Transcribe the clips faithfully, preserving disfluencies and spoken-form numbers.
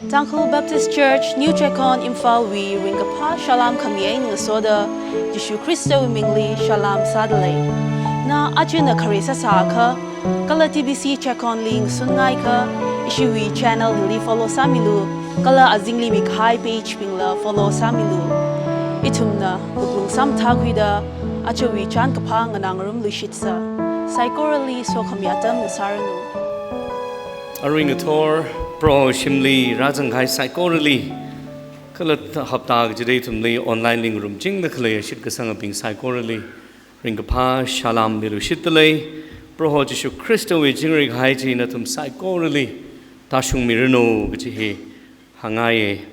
Tangkhul Baptist Church, New Checkon, Imphal wui ringkaphā salām khami eina ngasoda, Jishu Khristawui mingli salām sādalei. Na achina khare sāsākha, kala T B C Checkon li ngasunngaiakha, ishiwui channel hili follow sāmilu, kala azingli mikahai page bingla follow sāmilu. Ithumna wuklung samathākhuida, achawui chānkaphā nganāngarumluishitsa. Saikorali sokhami atam ngasāranu. Arui ngathor Proho shimli rāzangkahai saikorali, kala hapta kachida ithumli online li ngarumchingda khalei shitkasangabing saikorali ringkaphā salām miluishitdalei. Proho Jishu Khristawui chingri kahai chi nathum saikorali tāshungmiranu kaji hi hāngngaiya.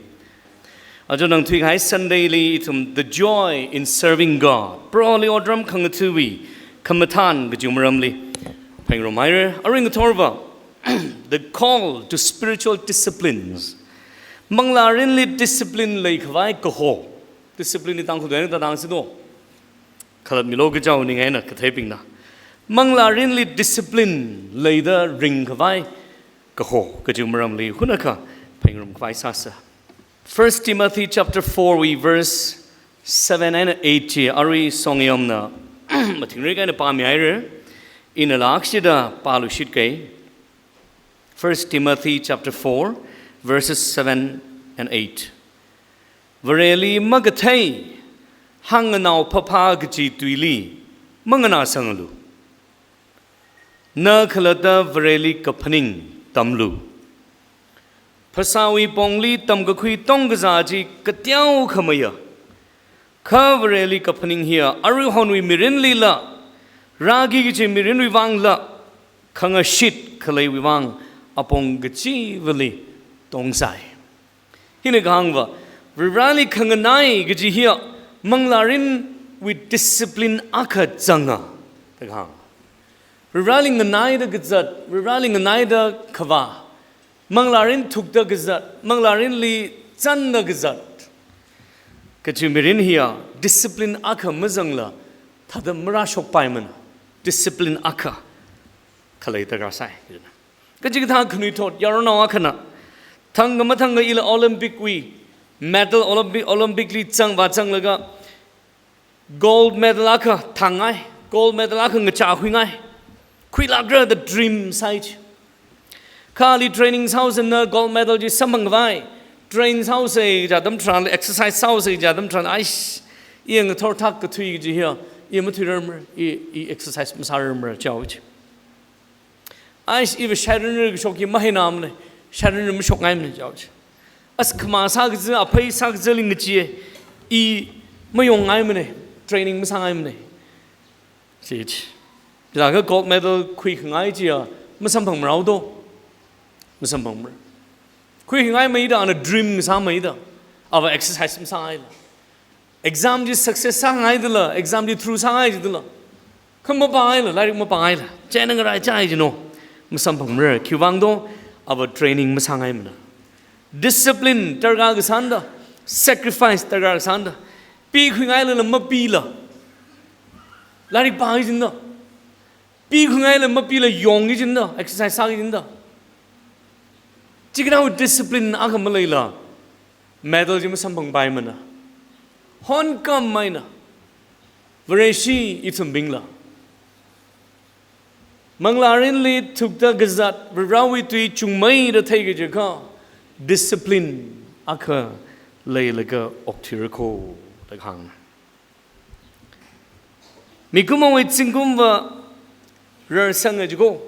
Aja nangthuikahai Sunday li ithum The Joy in Serving God, Proholi otram khangatha̱wui khamathān kaji maramli phaningrumhaira. Arui ngathorva, The Call to Spiritual Disciplines. Manglārinli discipline leikhavai kaho. Discipline hi Tangkhul tuina tātāngsino. Khalatmilo kachao ning eina katheibingna. Manglārinli discipline leida ringkhavai kaho kaji maramli hunakha phaningrumkhavai sāsa. First Timothy chapter four wui verse seven and eight chi arui Songayomna mathingrik eina pāmihaira. Ina lakshida pāluishitkei. First Timothy chapter four, verses seven and eight. Vareli makathei hāngnganao phaphā kaji tuili manganāsangalu. Na khalatta Vareli kaphaning tamlu. Phasāwui pongli tamkakhui tongkazā chi kateokha maya. Kha Vareli kaphaning hiya aruihonwui mirinlila, rāki kaji mirinwui vangla, khangashit khaleiwui vang apong kachivali tongsai. Hina kahāngva, Vareli khanganai kaji hiya manglārinwui discipline akha zanga, da kahāng. Vareli nganaida kazat, Vareli nganaida khavā, manglārin thukda kazat, manglārinli zangda kazat kaji mirin hiya discipline akha mazangla thāda marāshokpaimana. Discipline akha khalei darkar sai. Kachikathā khanuithot yaronao akhana thangkha mathangkha ila Olympic wui medal, Olympic, Olympic li zang vāzanglaga gold medal akha thāngngai, gold medal akha ngachā khuingai. Khuilākra da dream sāi chi. Kha ali training sāhaosa, na gold medal chi samphangkhavai. Train sāhaosa kaja atam tharan, exercise sāhaosa kaja atam tharan, aish, i ngathor thak kathui kaji hiya, i mathuirarmara, i, i exercise masārarmara, jihaowa chi. Aish, iva shairanra kashok hi mahainamana, shairanra mashokngaimana, jihaowa chi. As khama sākaza, aphei sākazali ngacheeya, i mayongngaimana, training masāngaimana. Chi chi. Chilakha gold medal khuikhangai chiya masamphangmarao do. Masamphangmara. Khuikhangai maida, ana dream sāmaida, ava exercise masāngaila. Exam chi success sāngaidala, exam chi through sāngai jidala, kha mapāngaila, lairik mapāngaila, chieina ngaraichai jino. Masamphangmara, khiwuivang do, ava training masāngaimana. Discipline darkar kasāna da, sacrifice darkar kasāna da. Pikhuingailala mapila, lairik pāngai jina da. Pikhuingaila mapila yongki jina da, exercise sāki jina da. Chikathāwui discipline akha maleila, medal chi masamphangpaimana. Honkam eina, Vareshi ithumbingla manglārinli thukda kazat, Varewui tui chungmeida theiki jiakha, discipline akha leilaga okthuira kho, da kahāng. Mikumowui zingkumva rarsanga jiko.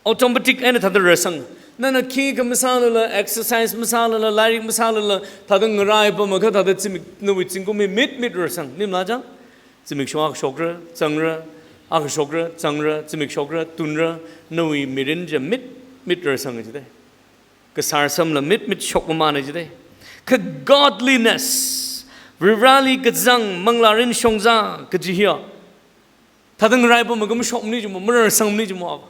Automatic eina thāda rarsang. Nana khikha masālala, exercise masālala, lairik masālala, thāda ngaraipam akha thāda zimik, nawui zingkum hi mitmit rarsang. Maningla chang? Zimik shok akha shokra, zangra, akha shokra, zangra, zimik shokra, tunra, nawui mirin chi mitmit rarsanga jidei. Kasar samla mitmit shokmamana jidei. Kha godliness, Vareli kazang, manglārin shongza kaji hiya, thāda ngaraipam akha mashokmana jimo, mararsangmana jimo.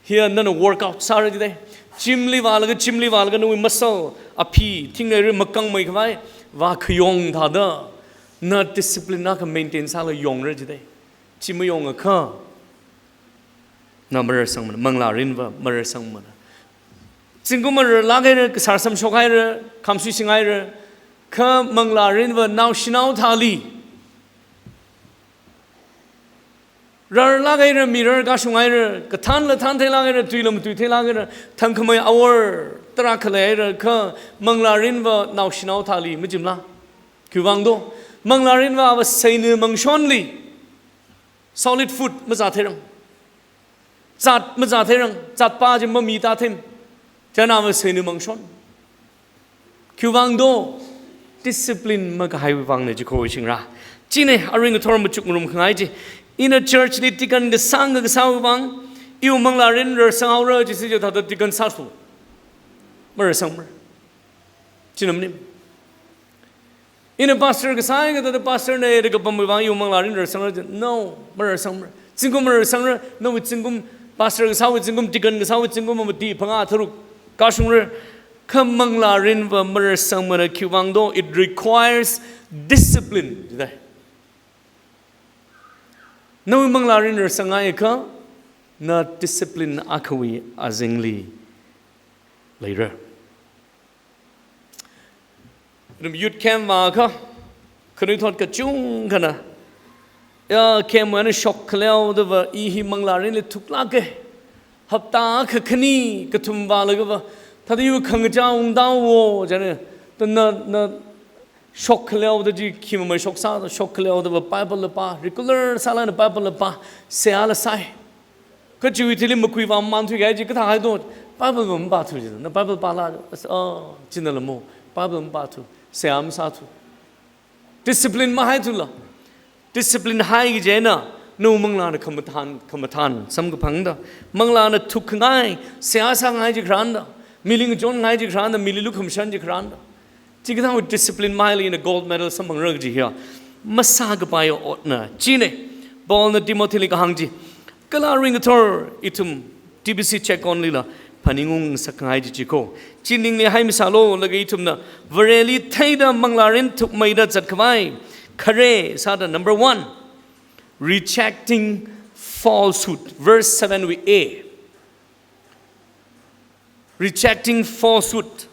Hiya nana workout sāra jidei. Gym li vālaga, gym li vālaga nawui muscle, aphi, thingleira makangmeikhavai vākhayong thāda, na discipline akha maintain sālaga yongra jidei. Chi mayongakha, na mararsangmana, manglārinva mararsangmana. Zingkum rarlāk haira, kasār samshok haira, khamsui sing haira, kha manglārinva naoshinao thāli rarlāk haira, mirar kashung haira, kathānla thān theilāk haira, tuila matui theilāk haira, thangkhamei awor tarākha lei haira, kha manglārinva naoshinao thāli majimla. Khiwuivang do, manglārinva ava seina mangshonli solid food mazā theirang. Zat mazā theirang, zatpa chi mami tāthem. Chieina ava seina mangshon. Khiwuivang do, discipline makahaiwui vangna jikho shingra. Chieina aring ngathor machuk ngarum khangai chi. Ina church li deacon kasāng kasāwui vang, iwui manglārin rarsang haora jisi je thāda deacon sāthu. Mararsangra. China maning. Ina pastor kasā haikha thāda pastor na da kapamwui vang iwui manglārin rarsangra. No, mararsangra. Zingkum mararsangra, nawui zingkum pastor kasāwui zingkum, deacon kasāwui zingkum, mati phangā tharuk kashungra. Kha manglārinva mararsangmana. Khiwuivang do, it requires discipline. Jidai. Nawui manglārin rarsang haikha, na discipline akhawui azingli leira. Ithum youth camp vākha, khanuithot kachungkhana, ya, camp wui eina shok khaleodava, i hi manglārinli thuklāka. Hapta akha khani kathum vālaga va, thāda iwui khangachā ungdaowo, jane, thāda na, na shok khaleoda chi khi mamei shoksa, shok khaleodava Bible la pā, regular sālāk eina Bible la pā, seihā la sāi. Kha chiwui thili makui vāmamān thuikahai chi kathāhai do, Bible va mapāthu jina, na Bible pāla, oh, china lamo, Bible mapāthu, seihā masāthu. Discipline mahaithula. Discipline hai kaji eina, nawui manglāna khamathān, khamathān samkaphangda. Manglāna thukkhangai, seihā sāngai chikharānda, mili ngachonngai chikharānda, mili lukhamashan chikharānda. Chikathāwui discipline mahaili na gold medal samphangra kaji hiya masākapai otna. Chieina Paulna Timothyli kahāng chi, kala aring ngathor ithum T B C Checkon lila phaningung ngasakkhangai chi jikho. Chi ningli haimisālu, laga ithumna Vareli theida manglārin thukmeida zatkhavai khare sāda, number one, rejecting falsehood. Verse seven wui A. Rejecting falsehood.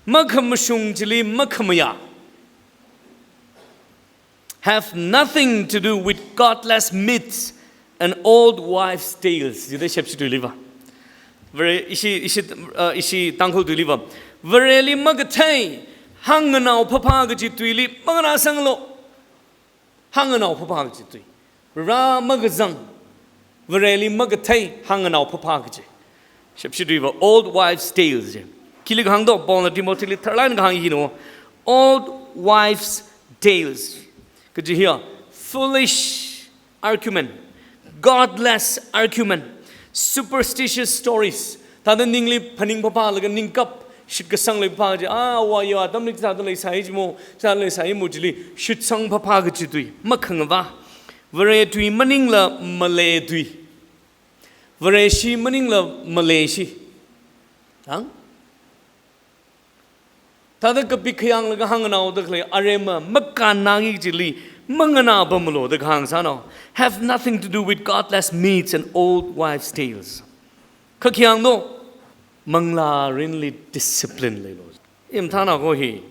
Makhamashung chili makhamayā. Have nothing to do with godless myths and old wives' tales. Jida shepshi tuiliva. Vare ishi, ishi, uh, ishi Tangkhul tuiliva. Vareli makathei, hāngnganao phaphā kaji tuili manganāsanglu. Hāngnganao phaphā kaji tui. Vare makazang. Vareli makathei, hāngnganao phaphā kaji. Shepshi tuiva old wives' tales je. Khili kahāng do, Paulna Timothyli tharlāk eina kahāng hina. Old wives' tales kaji hiya foolish argument, godless argument, superstitious stories. Thāda ningli phaning phaphālaga ningkap shitkasang lei phaphā chi, ah, ava ya atamli chithāda leisai jimo, chithāda leisai mo chili shitsang phaphā kaji tui, makhangavā. Vare tui maningla malei tui. Vareshi maningla maleishi. Ang? Thāda kapi khayānglaga hāngnganao da khalei arema makānnaki chili manganā pamlu da kahāng sāna. Have nothing to do with godless myths and old wives' tales. Kha khayāng do, manglārinli discipline leilu. Imthana ko hi.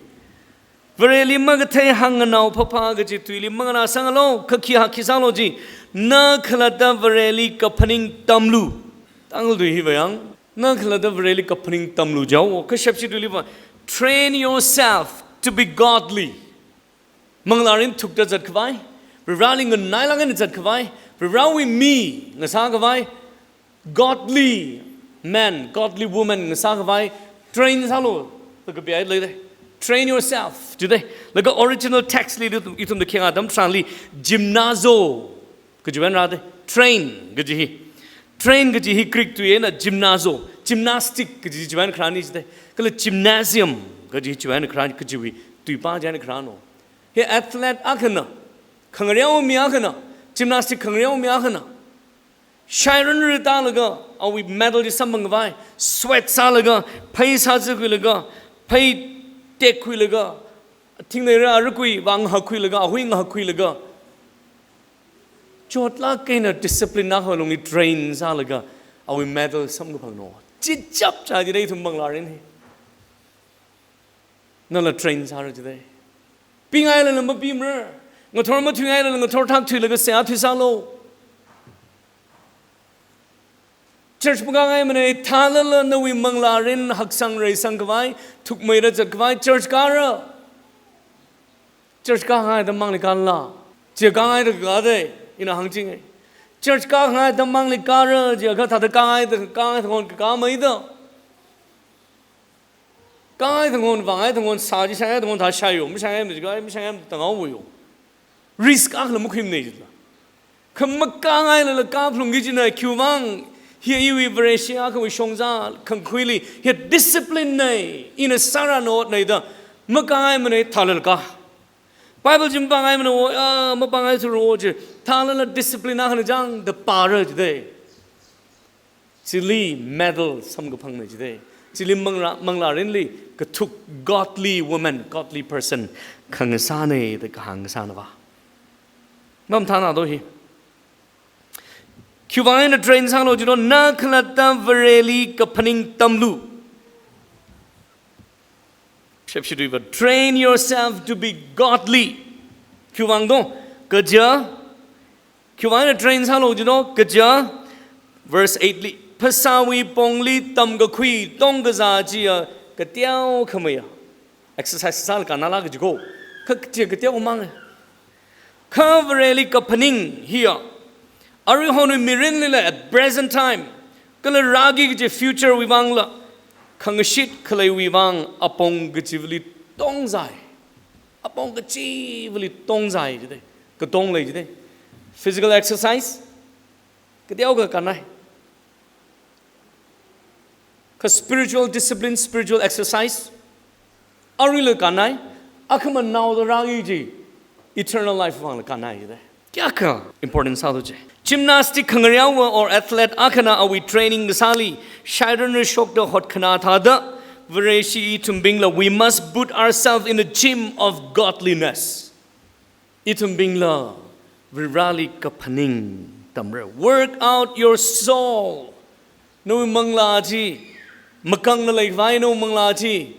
Vareli makathei hāngnganao phaphā kaji tuili manganāsanglu, kha khi ha khi sālu ji. Na khalatta Vareli kaphaning tamlu. Tangkhul tui hi vayang. Na khalatta Vareli kaphaning tamlu jao, kha shepshi tuiliva, train yourself to be godly. Manglārin thukda zatkhavai, Vareli nganailāk eina zatkhavai, Varewui mi ngasākhavai, godly man, godly woman ngasākhavai, train sālu, laga pi ai lei de. Train yourself, jide. Laga original text li ithum, ithumna khayang atam tharanli, gymnazo kaji wui eina rāde, train kaji hi. Train kaji hi Greek tui eina gymnazo, gymnastic kaji chiwui eina kharāna jide. Kala gymnasium kaji chiwui eina kharā, kajiwui tuipā chi eina kharāna. Hi athlete akhana, khangareo mi akhana, gymnastic khangareo mi akhana. Shairan ri tālaga, awui medal chi samphangkhavai, sweat sālaga, phei sāzakhuilaga, phei tekkhuilaga, thingneira arakui vang hakkhuilaga, ahui ngahakkhuilaga, chotlāk eina discipline na halungli train sālaga, awui medal samkaphangna. Chichap chāda ithum manglārin hi. Nala train sāra jidei. Pingailala mapimara. Ngathor mathuingailala ngathor thak thuilaga seihā thuisālu. Church makāngaimana, thālala nawui manglārin haksang reisang khavai, thukmeida zat khavai, church kāra. Church kāngai atam mangli kālala. Chi kāngaida kādei, ina hāngchingai. Church kāngai atam mangli kāra, chiakha thāda kāngaida, kāngai thāngon kakā maida. Kāngai thāngon, vāngai thāngon, sā chi shāngai thāngon thā shāyo, mashāngai machikha, mashāngai tangao woyo. Risk akhala makhuimana jila. Kha makāngailala kāphalungki kajina khiwuivang, hi iwui Vareshi akhawui shongza khangkhuili, hi discipline nei, ina sāra notnei da, makāngaimanei thālala kā. Bible chi mapāngaimana wo, ah, mapāngai thuro chi, thālala discipline akhana chang da pāra jidei. Chili medal samkaphangna jidei. Chili manglā, manglārinli kathuk godly woman, godly person khangasānei da kahāng kasāna va. Mamthana do hi. Khiwuivang eina train sālu jilo, na khalatta Vareli kaphaning tamlu. Shepshidui va, train yourself to be godly. Khiwuivang do, kaja, khiwuivang eina train sālu jilo, kaja, verse eight li, phasāwui pongli tamkakhui tongkazā chiya kateokhameiya. Exercise sālaga nala kajiko. Kha chiya kateokhamang. Kha Vareli kaphaning hiya, aruihon mirinlila at present time, kala rāki kaji future wui vangla, khangashit khaleiwui vang apong kachivali tongzai. Apong kachivali tongzai jidei. Katong lei jidei. Physical exercise, kateokha kannai. Kha spiritual discipline, spiritual exercise, aruila kannai, akhama naoda rāki kaji eternal life vangla kannai jidei. Kayākha important sālu chi. Gymnastic khangareowa or athlete akhana awui training kasāli, shairan rashokda hotkhanā thāda, Vareshi ithumbingla, we must put ourselves in the gym of godliness. Ithumbingla, Vareli kaphaning tamra. Work out your soul. Nawui manglā chi makangna leikhavai, nawui manglā chi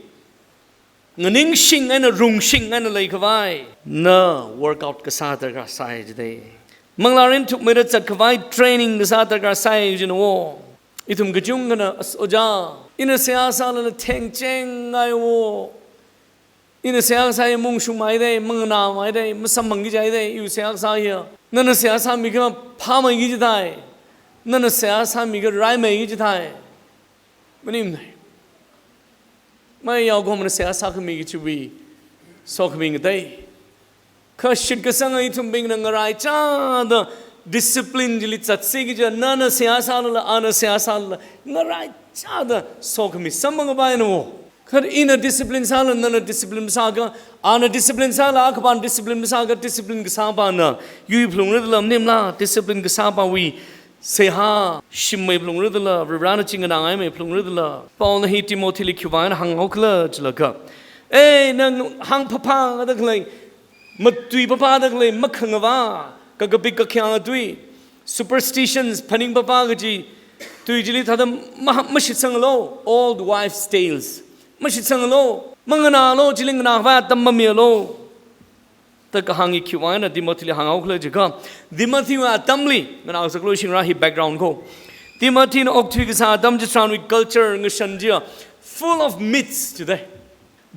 nganingshing eina rungshing eina leikhavai, na workout kasā darkar sai jidei. Manglārin thukmeida zatkhavai training kasā darkar sai jina wo. Ithum kachungkhana, as ojā, ina seihā sālala thengcheng ngai wo. Ina seihā sāya mungshung maidei, manganā maidei, masamphangki jaidei, iwui seihā sā hiya. Nana seihā sāmikha phāmeiki jithai. Nana seihā sāmikha raimeiki jithai. Maningmanei. Mai yaokhomana seihā sākhami kachiwui sokhami ngatei. Kha shitkasanga ithumbingna ngaraichāda discipline chili zatsi kaja, nana seihā sālala, ana seihā sālala, ngaraichāda sokhami samphang kapaina wo. Kha ina discipline sālala, nana discipline masākha, ana discipline sālala, akhapāna discipline masākha, discipline kasāpāna yuiphalungra dala, maningmala, discipline kasāpāwui seihā shimmei phalungra dala, Varena chinganāngaimei phalungra dala. Paulna hi Timothili khiwuivang hānghaokhala jilakha, ei, na hāngphaphāda khalei, matui phaphāda khalei, makhangavā, kakapik kakhyang tui, superstitions, phaning phaphā kaji tui chili thāda ma-, mashitsanglu, old wives' tales. Mashitsanglu, manganālu, chili nganākhavai atam mamialu. Da kahāng hi khiwuivang eina Timothili hānghaokhala jiakha, Timothywui atamli, nganāngasaklu shingra hi background ko. Timothina okthui kasā atam chitharanwui culture ngashan chiya full of myths jidei.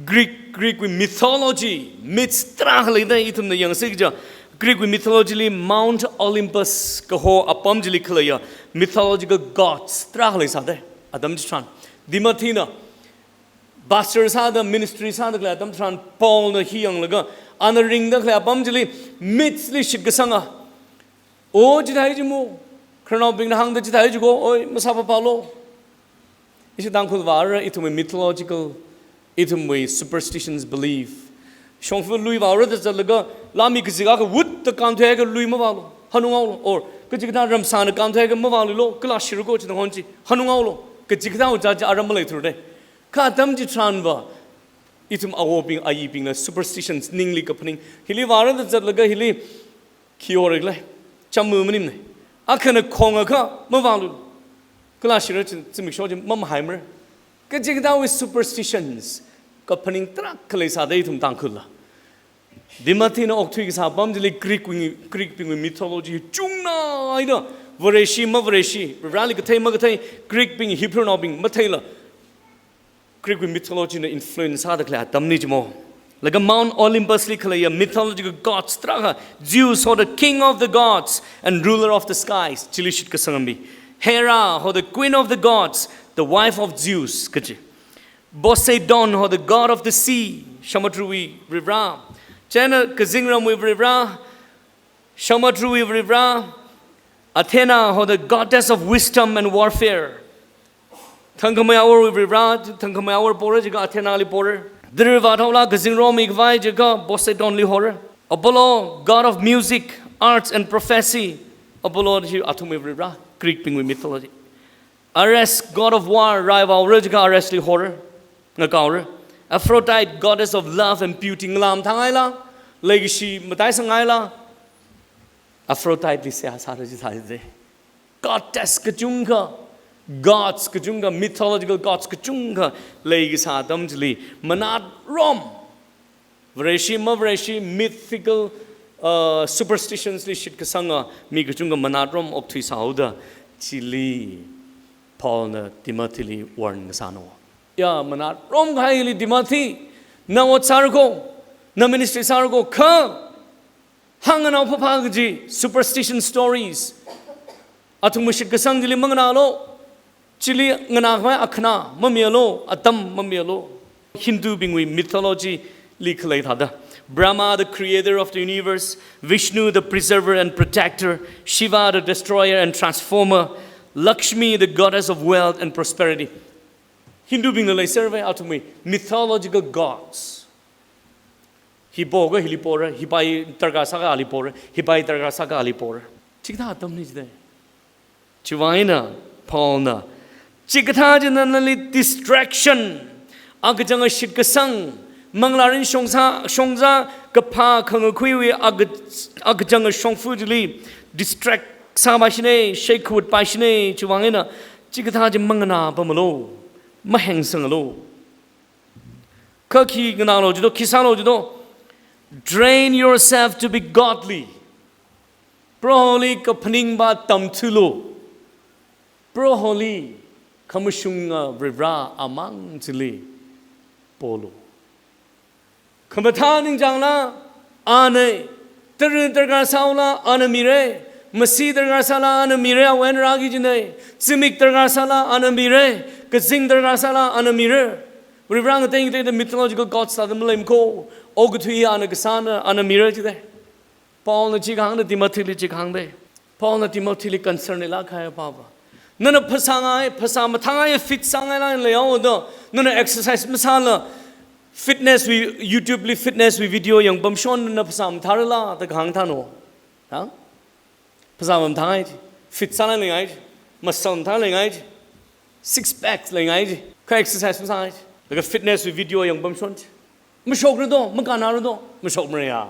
Greek, Greek wui mythology, myths tarākha leidei, ithumna yangsi kaja. Greek wui mythology li Mount Olympus kaho apam chili khaleiya mythological gods tarākha leisādei. Atam chitharan, Timothina pastor sāda, ministry sāda khalei atam tharan, Paulna hi yanglaga, ana ringda khalei apam chili, myths li shitkasanga. O, chithāi chi mo, khararnaobingna hāngda chithāi chi ko, oi, masāphaphālu. Ishi Tangkhul vāra, ithumwui mythological, ithumwui superstitions, belief. Shongfa lui vāra da zatlaga, lāmi kazika kavut da kānthuiakha lui mavālu, hanung haolu. Or, kachikathā ramsāna kānthuiakha mavāluilu, kala shirko chithāhon chi, hanung haolu. Kachikathā ojā chi aram maleithurdei. Kha atam chitharanva, ithum awobing, ayibingna superstitions, ningli kaphaning, hili vāra da zatlaga hili khi ora khala, chāmu maningmanei. Akhana khongakha mavālu. Kala shira chi, zimiksho chi mamahai mara. Kachikathāwui superstitions, kaphaning tarākha leisāda ithum Tangkhulla. Timothyna okthui kasā apam chili Greek wui, Greek bingwui mythology chungnaida, Vareshi mavareshi, Vareli kathei makathei, Greek bing, Hebrew naobing matheila, Greek wui mythology na influence sāda khalei atamna chimo. Laga Mount Olympus li khaleiya mythological gods tarākha, Zeus hoda king of the gods and ruler of the skies, chili shitkasang mi. Hera hoda queen of the gods, the wife of Zeus kaji. Poseidon hoda god of the sea, samudrawui Varivara. Chieina kazingramwui Varivara, samudrawui Varivara. Athena hoda goddess of wisdom and warfare. Thangkhamei aorwui Varivara, thangkhamei aor pora jiakha Athenali pora. Tara vāthaola kazingrong mikhavai jiakha Poseidonli hora. Apollo, god of music, arts and prophecy. Apollo hi athumwui Varivara, Greek bingwui mythology. Ares, god of war, rai vāora jiakha Aresli hora, ngakaora. Aphrodite, goddess of love and beauty, ngalā mathāngaila, leikashi mataisanghaila, Aphroditeli seihā sāra jisai. Goddess kachungkha, gods kachungkha, mythological gods kachungkha leikasā atam chili, manatrom, Vareshi mavareshi, mythical, uh, superstitionsli shitkasanga mi kachungkha manatrom okthuisāhaoda, chili Paulna Timothyli warn kasāna. Ya, manatrom kahaili Timothy, na ot sāra ko, na ministry sāra ko, kha hāngnganao phapha kaji superstition stories, athumwui shitkasang chili manganālu, chili nganākhavai akhana mamialu, atam mamialu. Hindubingwui mythology li khalei thāda, Brahma, the creator of the universe, Vishnu, the preserver and protector, Shiva, the destroyer and transformer, Lakshmi, the goddess of wealth and prosperity. Hindubingna leiservai athumwui mythological gods. Hi poakha hili pora, hipai darkar sāakha ali pora, hipai darkar sāakha ali pora. Chikathā atamna jida. Chiwui vang eina Paulna, chikathā china nali distraction, akachanga shitkasang, manglārin shongza, shongza kaphā khangakhuiwui aka-, akachanga shongfa chili distract sāpaishina, shaikhawutpaishina, chiwui vang eina chikathā chi manganāpamalu, mahengsangalu. Kha khi nganālu jiakha, khi sālu jiakha, train yourself to be godly. Proholi kaphaning vā tamthuilu. Proholi khamashunga Varivara amang chili polu. Khamathā ningchāngla ana, tara darkar sāhaola ana mira, masi darkar sāla ana mira, awui eina rāki kajina, zimik darkar sāla ana mira, kazing darkar sāla ana mira. Varivara ngatei ngateida mythological gods thāda maleimana ko, okathui ana kasāna, ana mira jida. Paulna chi kahāngda, Timothyli chi kahāngda. Paulna Timothyli concern leilāk kahai apava. Nana phasā ngai, phasā mathāngai, fit sāngaila leihaoda, nana exercise masāla, fitness wui, YouTube li fitness wui video yangpamshon nana phasā mathārala da kahāng thāna. Ha? Phasā mathāngai, fit sāla leingai, muscle mathā leingai, six packs leingai, kha exercise masāngai. Laga fitness wui video yangpamshon. Mashokra do, makānara do, mashokmara ya.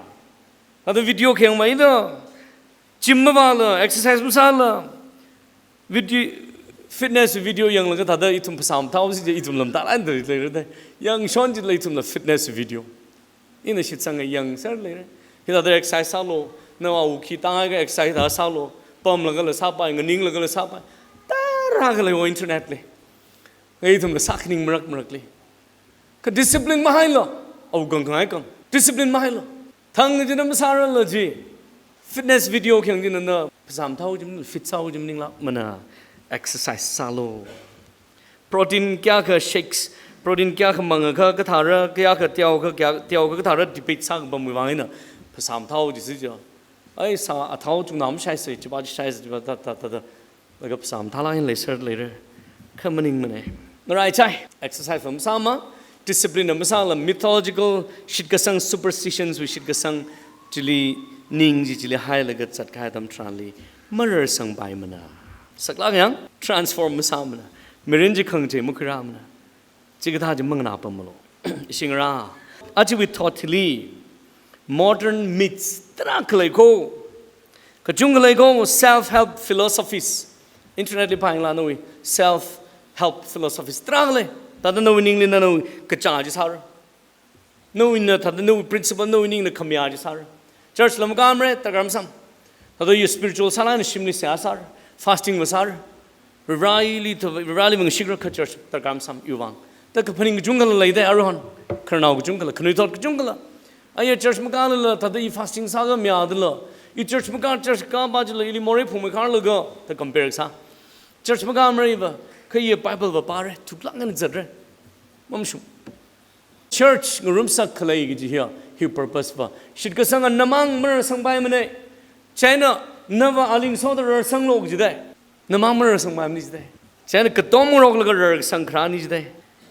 Thāda video khayangmei do, gym mavāla, exercise masāla, video, fitness video yanglaga thāda ithum phasā mathāhaosi je, ithum lam tālanda leira da. Yangshon jila ithumla fitness video. Ina shitsanga yangser leira. Hithāda exercise sālu, nawui khi tāngaikha exercise thāda sālu, pamlagala sāpai, nganinglagala sāpai. Tarākha lei o internet li. Ngai ithumla sākhaning marak marakli. Kha discipline mahaila, awui kang khangai kang. Discipline mahaila. Thang jina masārala ji. Fitness video khayang jina na phasā mathāhao jim, fit sāhao jim maningla, mana exercise sālu. Protein kayākha shakes, protein kayākha mangakha kathāra, kayākha teokha, kayā, teokha kathāra debate sākapamwui vang eina phasā mathāhao jisi ja. Ai sā athao chungna mashaisa, chiva chishaisa, chiva ta, ta, ta, ta. Laga phasā mathālāk eina leiser leira. Kha maningmana. Ngaraichai, exercise va masāma, discipline va masāla, mythological shitkasang, superstitions wui shitkasang chili ning chi chili hailaga zatkahai atam tharanli mararsangpaimana. Saklāk yang, transform masāmana. Mirin chi khangachei makhuirāmana. Chikathā chi manganāpammalu. Ishi ngarā, ajawui thot hili modern myths tarākha lei ko. Kachungkha lei ko, self-help philosophies. Internet li phāyangla nawui self help philosophies tarākha lei. Thāda nawui ningli nana kachā chi sāra. Nawuina thāda nawui principle, nawui ningna khamayā chi sāra. Church la makāmara, darkar masāmana. Thāda ya spiritual sālala shimli seihā sāra. Fasting va sāra. Vareli thāda, Vareli mangshikra kha church darkar masāmana iwui vang. Da kaphaning kachungkhala leida aruihon. Khararnao kachungkhala, khanuithot kachungkhala. Aya church makālala thāda i fasting sākha mayādala, i church makā, church kapā chila ili morei phungmei kharlaga da compare sā. Church makāmara iva, kha i Bible va pāra, thuklāk eina zatra. Mamashung. Church ngarumsak khalei kaji hiya, hi purpose va. Shitkasanga namang mararsangpaimana. China, nava aling soda rarsanglu kajida. Namang mararsangpaimana jida. China katom ngaroklaga rarsang kharāna jida.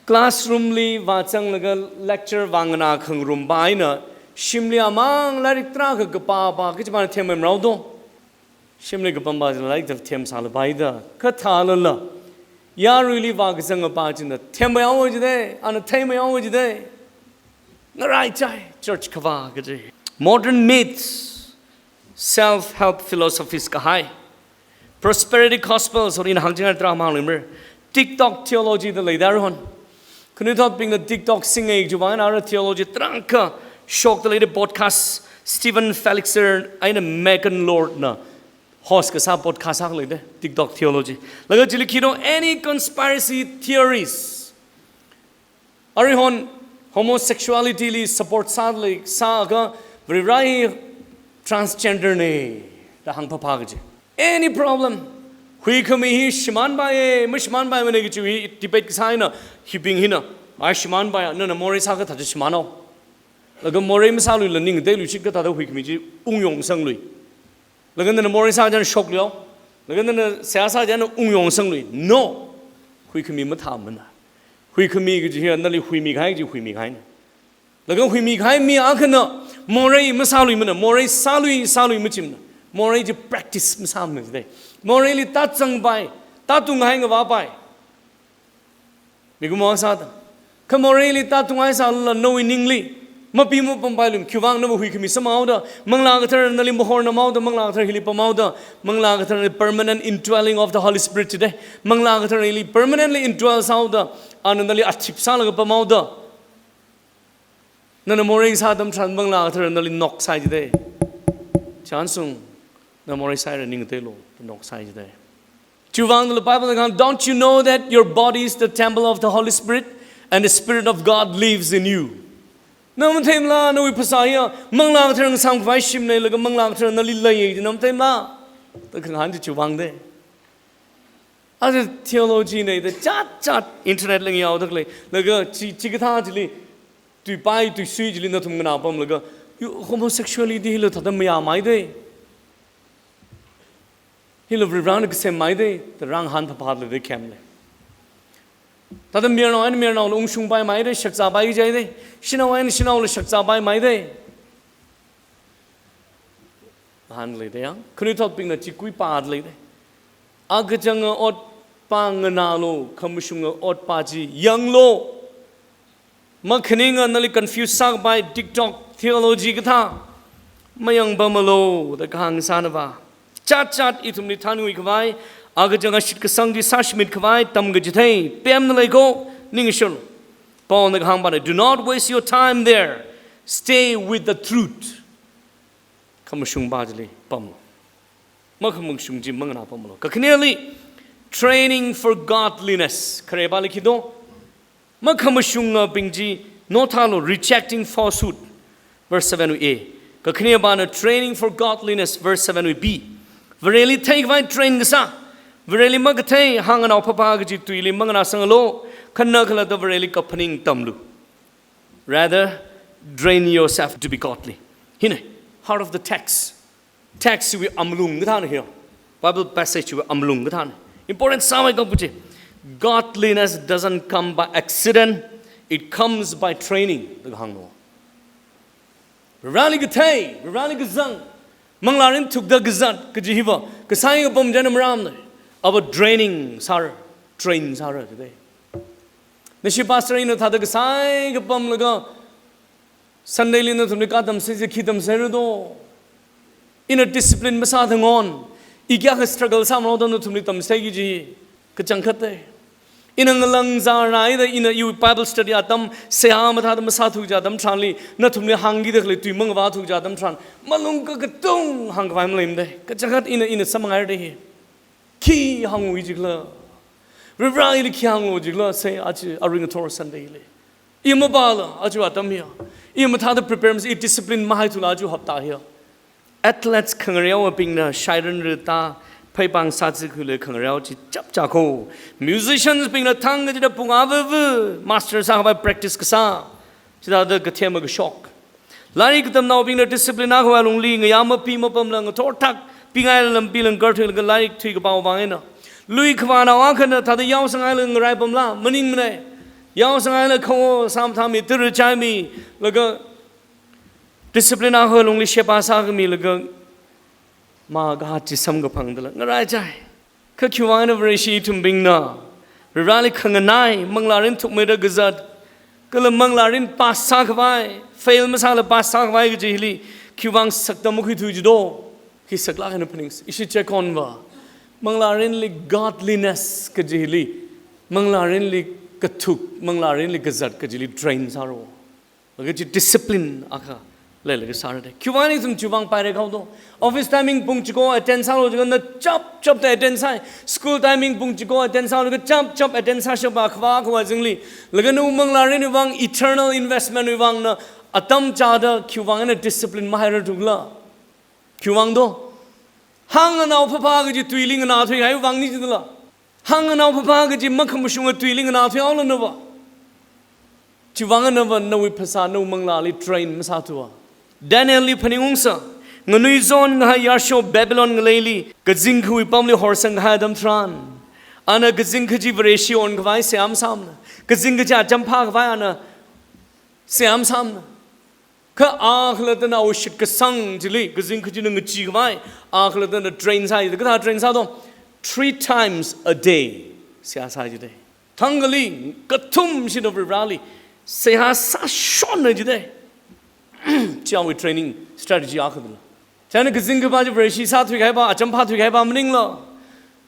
Classroom li vāzanglaga lecture vānganā khangarum paina, shimli amang lairik tarākha kapā pā, kachi pāna themmei marao do. Shimli kapam pā chila lairik themsāla paida. Kha thālala, yaruili vākazang apā china themmei haowa jida, ana theimei haowa jida. Ngaraichai, church khavā kaji. Modern myths, self-help philosophies kahai. Prosperity gospels, or ina hāngchinga tarākha mangluimara. TikTok theology da leida aruihon. Khanuithotbingna TikTok singai chiwui vang ara theology tarākha shokta leida podcast, Steven Feliger eina Megan Lord na host kasā podcast akha leida, TikTok theology. Laga chili khi do, any conspiracy theories. Aruihon homosexuality li support sālei, sākha Varivara hi transgender na da hāngphaphā kaji. Any problem, huikhami hi shimānpaiya, mashimānpaimana kaji hi debate kasā eina, hibing hina, ai shimānpaiya, nana morei sākha thāda shimānhao. Laga morei masāluila ning ngateiluishit kha thāda huikhami chi ungyongsanglui. Laga nana morei sā chieina shokluihao. Laga nana seihā sā chieina ungyongsanglui. No. Huikhami mathāmana. Huikhami kaji hiya nali huimikahai kaji huimikahaina. Laga huimikahai mi akhana morei masāluimana, morei sālui, sālui machimana. Morei chi practice masāmana jida. Moreili tāzangpai, tātunghai ngavāpai. Mikumo sāda. Kha moreili tātunghai sālala nawui ningli mapi mapampailuimana, khiwui vang nava huikhami samhaoda, Manglā Katharana nali mahornamhaoda, Manglā Kathara hili pamhaoda, Manglā Katharana permanent indwelling of the Holy Spirit jida. Manglā Katharana ili permanently indwell sāhaoda, ana nali athip sālaga pamhaoda. Nana morei sā atam tharan Manglā Katharana nali knock sāi jida. Chānsung, na morei sāhaira ning ngateilu, knock sāi jida. Chiwui vang nala Bible na kahāng, "Don't you know that your body is the temple of the Holy Spirit and the Spirit of God lives in you?" Na matheimala, nawui phasā hiya Manglā Kathara ngasāmkhavai shimna, laga Manglā Kathara nali leiya, na matheimala? Da kahāng chi chiwui vang da. Aja theology na da chatchat internet li ngayao da khalei, laga chi, chikathā chili, tuipai, tuisui chili nathum nganāpamlaga, yo, homosexuality hila thāda mayāmei da. Hila Varivarana kasemmei da, da rāngahān phaphālada khemle. Thāda mayarnao eina mayarnaola ungshungpaimei da, shakzāpai jai da, shanao eina shanaola shakzāpaimei da. Hānlei da yang, khanuithotbingna chi kuipālei da. Akachanga otpā nganālu, khamashunga otpā chi yanglu. Makhaninga nali confuse sākapai TikTok theology kathā. Mayangpamlu, da kahāng sāna va. Chatchat ithumli thanngui khavai, akachanga shitkasang chi sāshimit khavai, tamkachithei, pemna lei ko, ningshilo. Paulna kahāng pana, "Do not waste your time there. Stay with the truth." Khamashung pā chili pamlu. Makhamashung chi manganāpamlu. Kakhaneli, training for godliness. Khare pāli khi do? Makhamashungabing chi nothālu, rejecting falsehood. Verse seven wui A. Kakhane pāna training for godliness. Verse seven wui B. Vareli theikhavai train kasā. Vareli makathei hāngnao phaphā kaji tuili manganāsangalu. Khanna khalatta Vareli kaphaning tamlu. Rather, train yourself to be godly. Hina, heart of the text. Text wui amalung kathāna hiya. Bible passage wui amalung kathāna. Important sāmei kapu chi. Godliness doesn't come by accident, it comes by training. Da kahāngna. Vareli kathei, Vareli kazang, manglā rinthukda kazat kaji hiva kasai kapam china maramna. Ava training sāra, train sāra today. Nashi pastor ina thāda kasai kapamlaga Sunday li nathumli katamsei chi khi tamseira do? Ina discipline masāthang on, I kayākha struggle sāmara da nathumli tamsei kaji kachangkhat e. Ina ngalāng zāra da ina iwui Bible study atam seihā mathāda masāthu kaji atam tharanli nathumli hāngkida khalei tui mangavāthu kaji atam tharan malung kakatung hāngkhavai maleimada. Kachangkhat ina, ina samphanghaira da hi. Khi hānga jikhala? Varivarā ili khi hānga jikhala, sei aja aring ngathor Sunday li. I mapāla, aja atam hiya. I mathāda prepare masā, i discipline mahaithula aja hapta hiya. Athletes khangareobingna shairan rita, pheipāng sāzakhuili khangareo chi chapchā ko. Musicians bingna thang kachida pung avāva, master sākhavai practice kasā. Chithāda kathema kashok. Lairik katamnaobingna discipline akhavai lungli ngayā mapi mapamla ngathor thak, pingaila lampi langkar thuilaga lairik thuikapā vang eina. Lui khavānao akhana thāda yaosanghaila ngarai pamla, maningmana. Yaosanghaila khango sāmathāmi, tara chaimi, laga discipline akha lungli sheba sākhami laga makahat chi samkaphang dala ngarai chai. Kha khiwuivang eina Vareshi ithumbingna Varivarāli khanganai, manglārin thukmeida kazat, kala manglārin pass sākhavai, fail masāla pass sākhavai kaji hili khiwuivang saktam makhuithu jido? Khi saklāk eina phaningsa. Ishi check on va. Manglārinli godliness kaji hili, manglārinli kathuk, manglārinli kazat kajili train sāro. Laga chi discipline akha leilaga sāra da. Khiwuivang ithum chiwuivang pairek haodo? Office timing pung chiko attend sālo jiakha na chapchapda attend sāi. School timing pung chiko attend sālo jiakha chapchap attend sāshapa khavā khavā zingli. Laga nawui manglārinwui vang eternal investment wui vangna atam chāda khiwuivang eina discipline mahairarthukhala? Khiwuivang do? Hāngnganao phapha kaji tuili nganāthuihaiwui vangna jidala. Hāngnganao phapha kaji makhamashunga tuili nganāthuihaolana va. Chiwuivang eina va nawui phasā, nawui manglāli train masāthua? Danielli phaningungsa, nganuizon ngahai yarsho Babylon ngaleili kazingkhawui pamli horsang kahai atam tharan, ana kazingkha chi Vareshi onkhavai seihā masāmana. Kazingkha chi acham phākhavai ana seihā masāmana. Kha a khalattana awui shitkasang chili, kazingkha china ngacheekhavai, a khalattana train sāi, kathā train sādo? Three times a day seihā sāi jida. Thangkhali, kathumshida Varivarāli seihā sāshonna jida. Chi awui training strategy akhana. China kazingkha pa chi Vareshi sāthuikahai pa, acham phāthuikahai pa maningla.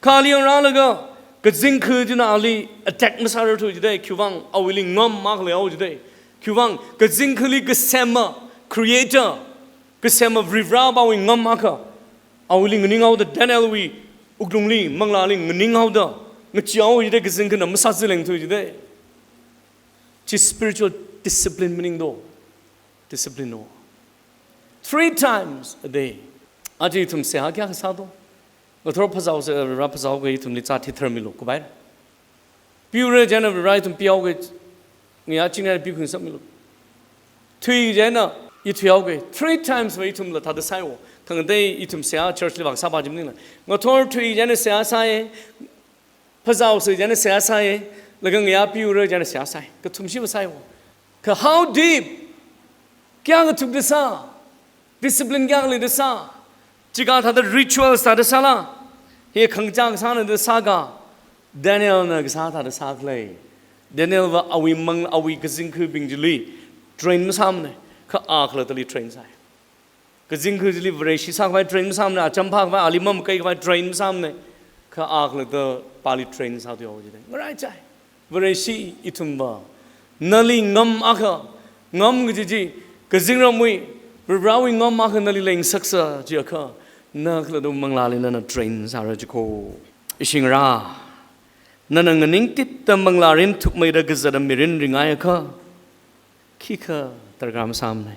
Kha ali yangrālaga, kazingkha china ali attack masārarthu jida, khiwuivang awuili ngam akha leihao jida. Khiwuivang kazingkhali kasema, creator, kasema Varivarā pawui ngam akha awuili nganinghaoda, Danielwui wuklungli, manglāli nganinghaoda, ngacheehao jida, kazingkhana masāzalengthu jida. Chi spiritual discipline maningdo? Discipline no. Three times a day. Aja ithum seihā kayākha sādo? Ngathor phazaosa, Varivarā phazaoga ithumli zat hitharmilu, kubai. Piura china Varivarā ithum pihaoga, ngayā chingna pikhuingasakmilu. Thui china i thuihaoga, three times va ithumla thāda sāiwo. Khangatei ithum seihā church li vākasā pa chi maningla. Ngathor thui china seihā sāi, phazaosa china seihā sāi, laga ngayā piura china seihā sāi. Kathumshi va sāiwo. Kha how deep? Kayākha thukda sā? Discipline kayākha leida sā? Chika thāda rituals thāda sāla? Hi khangachā kasāna da sāka? Danielna kasā thāda sākhalei. Daniel va awui mang, awui kazingkhabing chili train masāmana. Kha a khalattali train sāi. Kazingkha chili Vareshi sākhavai train masāmana, acham phākhavai, ali mamakei khavai train masāmana. Kha a khalatta pali train sāthuihao jida. Ngarai chai. Vareshi ithum va nali ngam akha, ngam kaji chi, kazingramwui, Varivarāwui ngam akha nali leingasaksa chiakha, na khalatta manglāli nana train sāra jiko. Ishi ngarā, nana nganingtitda manglārin thukmeida kazata mirin ringhaiakha, khikha darkar masāmana.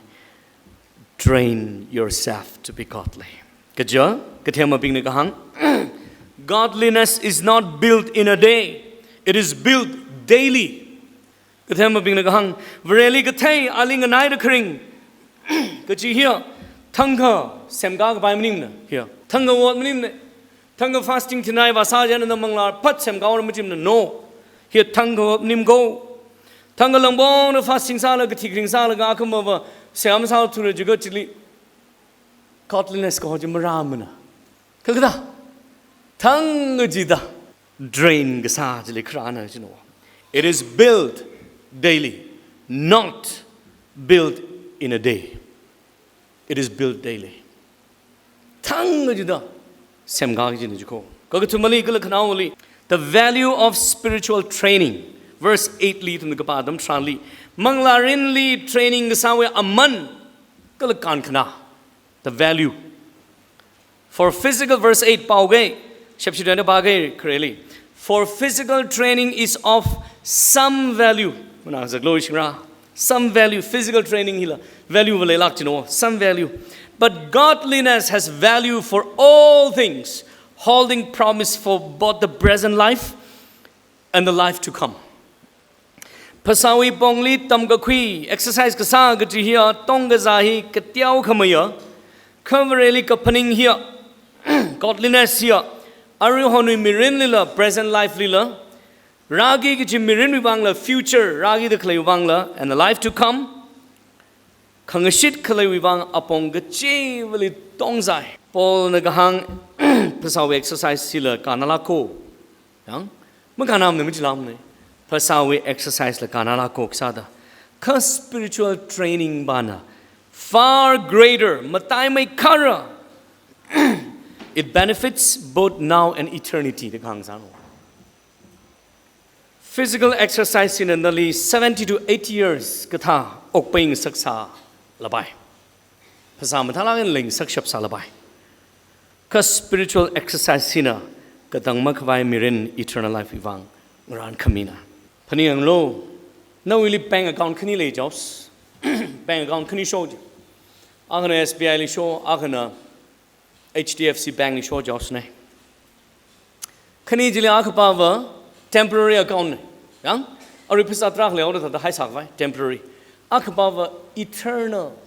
Train yourself to be godly. Kaja, kathemabingna kahāng, godliness is not built in a day, it is built daily. Kathemabingna kahāng, Vareli kathei ali nganaida kharing kaji hiya, thangkha semkā kapai maningmana hiya. Thangkha ot maningmana. Thangkha fasting thinai vāsā china na manglā phat semkā ot machimana, no. Hiya thangkha ot maningko. Thangkha langpongda fasting sālaga kathi kharing sālaga akhama va seihā masāthura jiakha chili godliness kaho chi marāmana. Kha kathā, thangkha chida drain kasā chili kharāna jino. It is built daily, not built in a day. It is built daily. Thangkha chida semkā kajina jiko. Kakathumali kala khanaowali, the value of spiritual training. Verse eight li ithumna kapā atam tharanli, manglārinli training kasāwui aman kala kankhana. The value. For physical, verse eight pao kei, shepshidana pao kei khareli. For physical training is of some value. Mana zaklo shingra. Some value, physical training hila value va leilāk jino, some value. But godliness has value for all things, holding promise for both the present life and the life to come. Phasāwui pongli tamkakhui, exercise kasā kaji hiya, tongkazā hi kateokha maya, kha Vareli kaphaning hiya, godliness hiya, aruihonwui mirinlila, present life lila, rāki kaji mirinwui vangla, future rākida khaleiwui vangla, and the life to come, khangashit khaleiwui vang apong kachivali tongzai. Paulna kahāng, phasāwui exercise hila kannalāko. Yang, makannamana majilamana. Phasāwui exercise la kannalāko kasāda. Kha spiritual training pāna far greater, mataimeikharā, it benefits both now and eternity, da kahāng sāno. Physical exercise hina nali seventy to eighty years kathā okpai ngasaksā lapai. Phasā mathālāk eina leingasak shapsā lapai. Kha spiritual exercise hina katang makhavai mirin, eternal life wui vang ngarānkhamina. Phaninglo, nawuili bank account khani lei jaos. Bank account khani sho ji. Akhana S B I li sho, akhana H D F C Bank li sho jaosne. Khani chili akhapava temporary account ne. Yang, arui phasā tarākha leihaoda thāda haisā khavai, temporary. Akhapava eternal.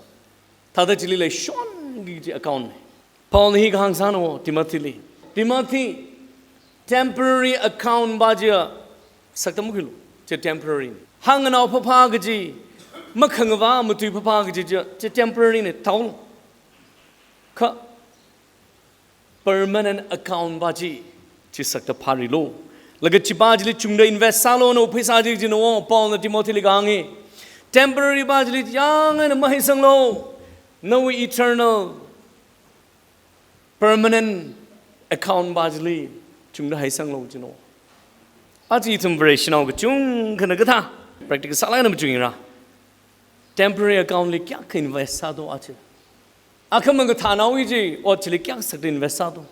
Thāda chili leishonki kaji account ne. Paulna hi kahāng sāno Timothy li. Timothy, temporary account pa chiya sakta makhuilu. Chi temporary ne. Hanganao phaphā kaji, makhangavā matui phaphā kaji chiya, chi temporary ne, thaolo. Kha permanent account pa chi, chi sakta phārilu. Laga chi pa chili chungda invest sālo, nawui pheisā chi jino, Paulna Timothy li kahāng hi. Temporary pa chili yang eina maheisanglo. Nawui eternal, permanent account pa chili chungda heisanglo jino. Aja ithum Vareshinao kachungkhana kathā practical sālāk eina machukra. Temporary account li kayākha invest sādo aja. Akhama kathānaowui chi, ot chili kayākha sakta invest sādo.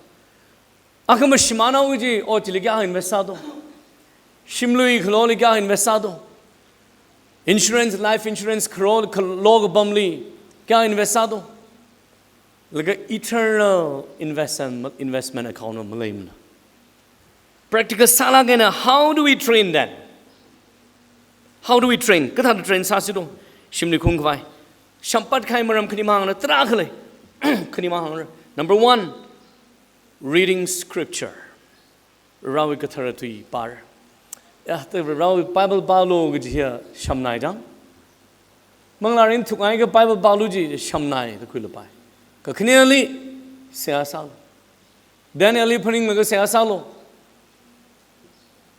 Akhama shimānnaowui chi, ot chili kayākha invest sādo. Shimlui khaloli kayākha invest sādo. Insurance, life insurance kharoli, khalo kapamli kayākha invest sādo. Laga eternal investment, investment account maleimana. Practical sālāk eina, how do we train then? How do we train? Kathāda train sāsido? Shimli khung khavai. Shamphat kahai maram khani mahāngra, tarākha lei. Khani mahāngra. Number one, reading scripture. Varewui kathara tui pāra. Ya, te Varewui Bible pālu kaji hiya shamnai chang. Manglārin thukngaiakha Bible pālu ji shamnai da khuilapai. Kakhaneli, seihā sālu. Daniel li phaninglaga seihā sālu.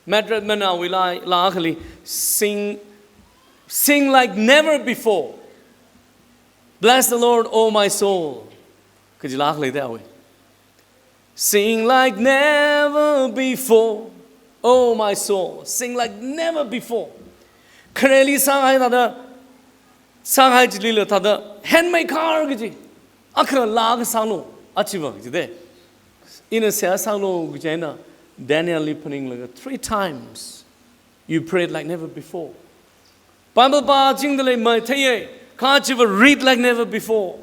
Matt Redman awui laa, laa akhali, sing, sing like never before. Bless the Lord, oh my soul. Kaji laa akhali te awui. Sing like never before, oh my soul. Sing like never before. Khareli sākahai thāda, sākahai chilila thāda, henmeikhar kaji. Akha laa akha sālu, achiva kaji te. Ina seihā sālu kaji eina, Daniel li phaninglaga three times. You prayed like never before. Bible pāchingda lei matheiya, kha chiva read like never before.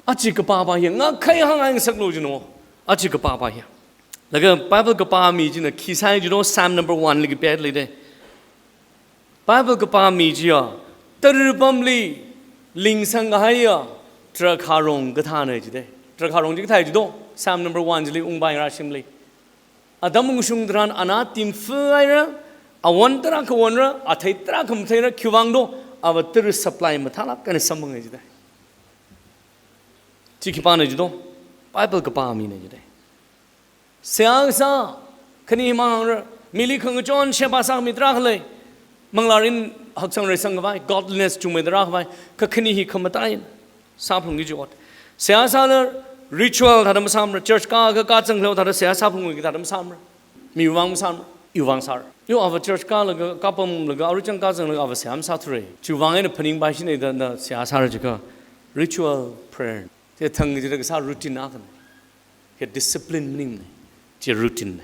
Aja kapā pa hiya, ngakhai hāngngasaklu jino. Aja kapā pa hiya. Laga Bible kapā mi china khi sāi jino, Psalm number one li kapiat lei te. Bible kapā mi chiya, tara pamli lingsang kahaiya, drakhārong kathāna ji te. Drakhārong chi kathā ji do, Psalm number one chili ungpaira shimli. Atam ungshung tharan ana timfu haira, awon tarākha wonra, athei tarākha matheira, khiwuivang do, ava tara supply mathālāk eina samphanga ji te. Chi khipāna ji do, Bible kapā mina ji te. Seihā kasā, khani mahāngra, mili khangachon sheba sāmi tarākha lei, manglārin haksang reisang khavai, godliness chungmeida rākhavai, kha khani hi khamataina, sāphalungki ji ot. Seihā sāla, Ritual thāda masāmara, church ka, ka, kazang lo thāda seihā sāphungki thāda masāmara. Miwui vang masāmara, iwui vang sāra. Yo, ava church kalaga, kapamlaga, aruichang kazanglaga, ava seihā masāthura. Chiwui vang eina phaningpaishina da, da seihā sāra jiakha, ritual prayer. Te thang jida kasā routine akhana. Hi discipline maningmana. Chi routine na.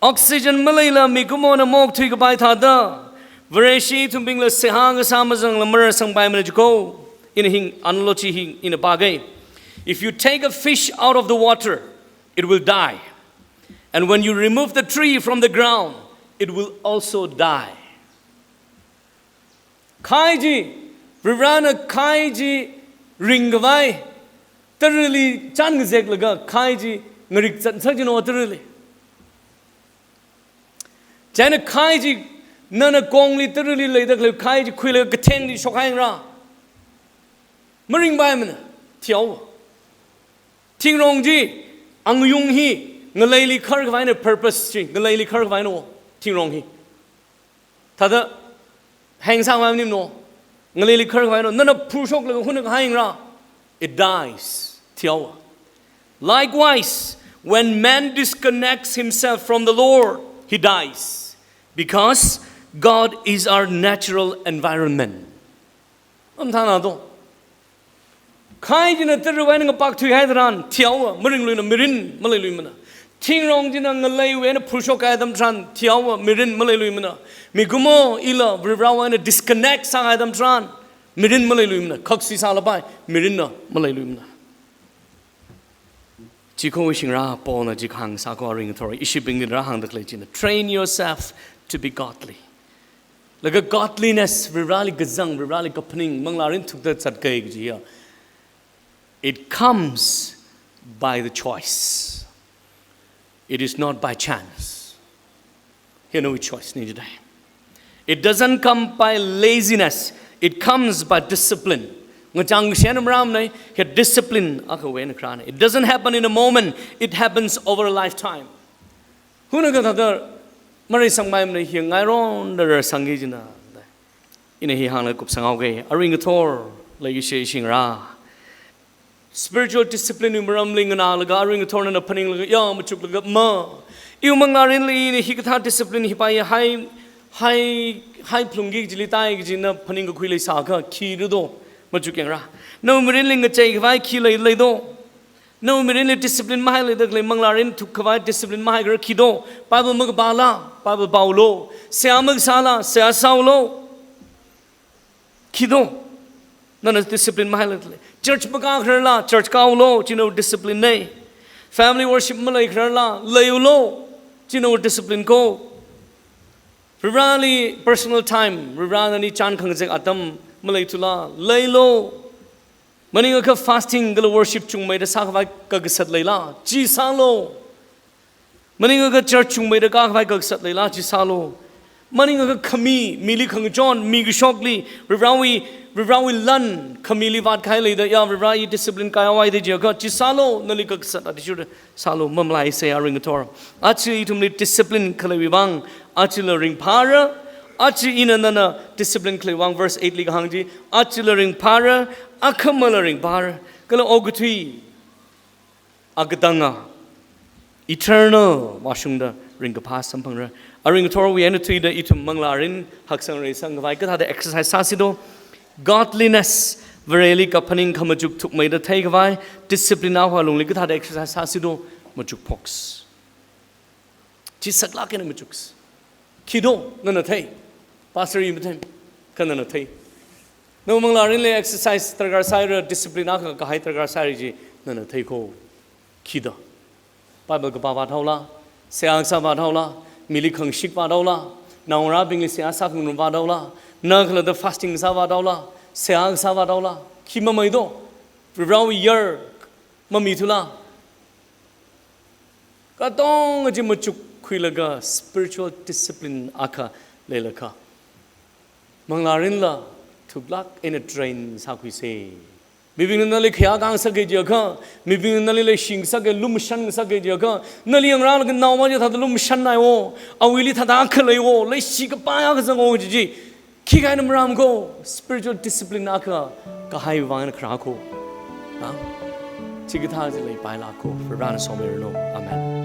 Oxygen maleila mikumona maokthui kapai thāda, Vareshi ithumbingla seihā kasā mazangla mararsangpaimana jiko. Ina hi analogy hi ina pāga. If you take a fish out of the water, it will die. And when you remove the tree from the ground, it will also die. Khai chi, Varivarana khai chi ringkhavai, tarali chān ngazeklaga khai chi ngarik zatsak jino tarali. Chieina khai chi, nana kongli tarali leida khalei khai chi khuilaga kathengli shokhaira. Maringpaimana, thihaowa. Thingrong chi, angayung hi, ngaleili kharkhavaina purpose chi, ngaleili kharkhavaina wo, thingrong hi. Thāda hang sākhavai maningmano. Ngaleili kharkhavaino. Nana phurshoklaga huna kahaira. It dies. Thihaowa. Likewise, when man disconnects himself from the Lord, he dies. Because God is our natural environment. Mathāna to. Khai china tarawui eina ngapakthuihai tharan, thihaowa, maringluimana, mirin maleiluimana. Thingrong china ngaleiwui eina phurshok kahai atam tharan, thihaowa, mirin maleiluimana. Mikumo ila Varivarawui eina disconnect sākahai atam tharan, mirin maleiluimana. Khaksui sālapai, mirinna maleiluimana. Chiko shingra Paulna chi kahāng sāko aring ngathor, ishibingli rāhāngda khalei china. Train yourself to be godly. Laga godliness, Varivarali kazang, Varivarali kaphaning, manglārin thukda zatkai kaji ya. It comes by the choice. It is not by chance. Hi nawui choice na jidai. It doesn't come by laziness. It comes by discipline. Ngachang kashen maramna, hi discipline akhawui eina kharāna. It doesn't happen in a moment. It happens over a lifetime. Huna kathāda mararsangpaimana, hi ngaironda rarsangki jina. Ina hi hānglaga kupsanghaoga, aring ngathor, leikashi shingra. Spiritual discipline wui maramli nganālaga, aring ngathor nana phaninglaga, ya, machuklaga, ma. Iwui manglārinli ina hikathā discipline hi paiya, hai, hai, hai phlungki kajili tai kaji na phaning kakhui leisākha, khi ri do, machukyangra. Nawui mirinli ngacheikhavai khi lei, lei do. Nawui mirinli discipline mahai leida khalei, manglārin thukkhavai discipline mahaikhala khi do. Bible makapāla, Bible pāulo. Seihā makasāla, seihā sāulo. Khi do. Nana discipline mahai leida khalei. Church makākhararla, church kāulo, chi nawui discipline na. Family worship maleikhararla, leiulo, chi nawui discipline ko. Varivarali personal time, Varivara nali chān khangazek atam maleithula, leilo. Maningakha fasting kala worship chungmeida sākhavai kakasat leila, chi sālo. Maningakha church chungmeida kākhavai kakasat leila, chi sālo. Maningakha khami, mili khangachon, mi kashokli, Varivarawui, Varivarawui lan, khamili vātkahai leida, ya, Varivara i discipline kāhaowa da jiakha, chi sālo, nali kakasat athishurda sālo, mamalaisa aring ngathor. Aja ithumli discipline khaleiwui vang, ajala ringphāra, aja ina nana discipline khaleiwui vang, verse eight li kahāng chi, ajala ringphāra, akhamala ringphāra, kala okathui akatanga, eternal vāshungda ringkaphā samphangra. Aring ngathorwui eina thuida ithum manglārin haksang reisangkhavai kathāda exercise sāsi do. Godliness, Vareli kaphaning khamachuk thukmeida theikhavai, discipline akhawui lungli kathāda exercise sāsi do, machukphoks. Chi saklāk eina machuks. Khi do, nana thei. Pastor i mathei, kha nana thei. Nawui manglārinli exercise darkar sāhaira, discipline akha kahai darkar sāhaira chi nana theiko. Khi do. Bible kapā vāthaola, seihā kasā vāthaola, mili khangashik vāthaola, naongarābingli seihā sākhangarum vāthaola, na khalatta fasting kasā vāthaola, seihā kasā vāthaola, khi mamei do, Varivarawui yar mamithula. Katonga chi machukkhuilaga spiritual discipline akha leilakha, manglārinla thuklāk eina train sākhuisa. Mibingna nali khayā khangasaka jiakha, mibingna nali leishingasaka, lumashan ngasaka jiakha, nali yangrālaga naova chi thāda lumashan haiwo, awuili thāda akha leiwo, leishi kapai akha zango kaji chi, khikha eina maram ko, spiritual discipline akha kahaiwui vang eina kharā ko. Ha? Chikathā chili pailaga ko, Varena somiranu. Amen.